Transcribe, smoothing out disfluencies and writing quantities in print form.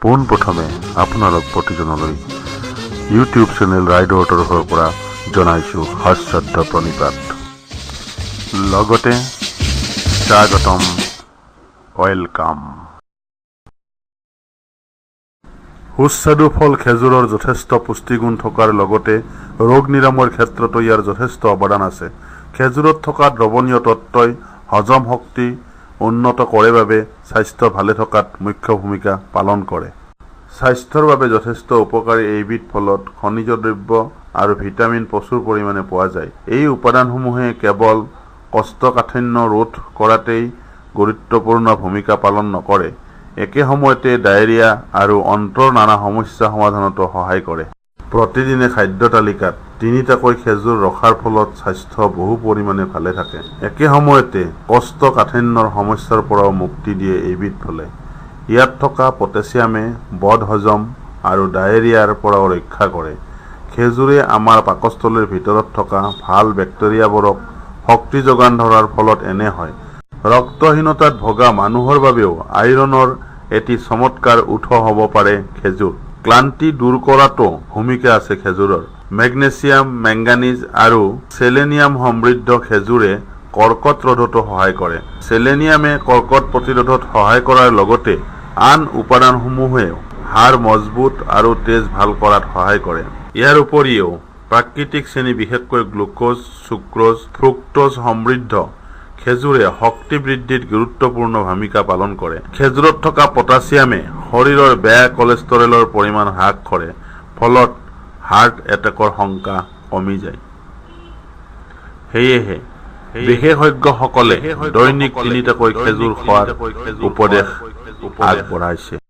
পোনপ্ৰথমে আপোনালোক প্ৰতিজনলৈ YouTube channel ৰাইডৰ তৰফৰ পৰা জনাইছোঁ সশ্ৰদ্ধ প্ৰণিপাত, লগতে স্বাগতম, welcome. সুস্বাদু ফল খেজুৰৰ যথেষ্ট পুষ্টিগুণ থকাৰ লগতে ৰোগ নিৰাময়ৰ ক্ষেত্ৰতো ইয়াৰ যথেষ্ট অৱদান আছে। খেজুৰত থকা দ্ৰৱণীয় তত্ত্বই হজম শক্তি উন্নত কৰে বাবে স্বাস্থ্য ভালে থকাত মুখ্য ভূমিকা পালন কৰে। স্বাস্থ্যৰ বাবে যথেষ্ট উপকাৰী এইবিধ ফলত খনিজ দ্ৰব্য আৰু ভিটামিন প্ৰচুৰ পৰিমাণে পোৱা যায়। এই উপাদানসমূহে কেৱল কোষ্ঠকাঠিন্য ৰোধ কৰাতেই গুৰুত্বপূৰ্ণ ভূমিকা পালন নকৰে, একে সময়তে ডায়েৰিয়া আৰু অন্ত্ৰৰ নানা সমস্যা সমাধানতো সহায় কৰে। প্ৰতিদিনে খাদ্য তালিকাত তিনিটাকৈ খেজুৰ ৰখাৰ ফলত স্বাস্থ্য বহু পৰিমাণে ভালে থাকে। একে সময়তে কোষ্ঠকাঠিন্যৰ সমস্যাৰ পৰাও মুক্তি দিয়ে এইবিধ ফলে। ইয়াত থকা পটেছিয়ামে বদহজম আৰু ডায়েৰিয়াৰ পৰাও ৰক্ষা কৰে। খেজুৰে আমাৰ পাকস্থলীৰ ভিতৰত থকা ভাল বেক্টেৰিয়াবোৰক শক্তি যোগান ধৰাৰ ফলত এনে হয়। ৰক্তহীনতাত ভোগা মানুহৰ বাবেও আইৰণৰ এটি চমৎকাৰ উৎস হ'ব পাৰে খেজুৰ। ক্লান্তি দূৰ কৰাতো ভূমিকা আছে খেজুৰৰ। মেগনেছিয়াম, মেংগানিজ আৰু চেলেনিয়াম সমৃদ্ধ খেজুৰে কৰ্কট ৰোধতো সহায় কৰে। চেলেনিয়ামে কৰ্কট প্ৰতিৰোধত সহায় কৰাৰ লগতে আন উপাদানসমূহেও হাড় মজবুত আৰু তেজ ভাল কৰাত সহায় কৰে। ইয়াৰ উপৰিও প্ৰাকৃতিক চেনি বিশেষকৈ গ্লুক'জ, চুক্ৰ'জ, ফ্ৰুক্ট'জ সমৃদ্ধ খেজুৰে শক্তি বৃদ্ধিত গুৰুত্বপূৰ্ণ ভূমিকা পালন কৰে। খেজুৰত থকা পটাছিয়ামে শৰীৰৰ বেয়া কলেষ্টেৰলৰ পৰিমাণ হ্ৰাস কৰে, ফলত হাৰ্ট এটেকৰ শংকা কমি যায়। সেয়েহে বিশেষজ্ঞসকলে দৈনিক তিনিটাকৈ খেজুৰ খোৱাৰ উপদেশ আগবঢ়াইছে।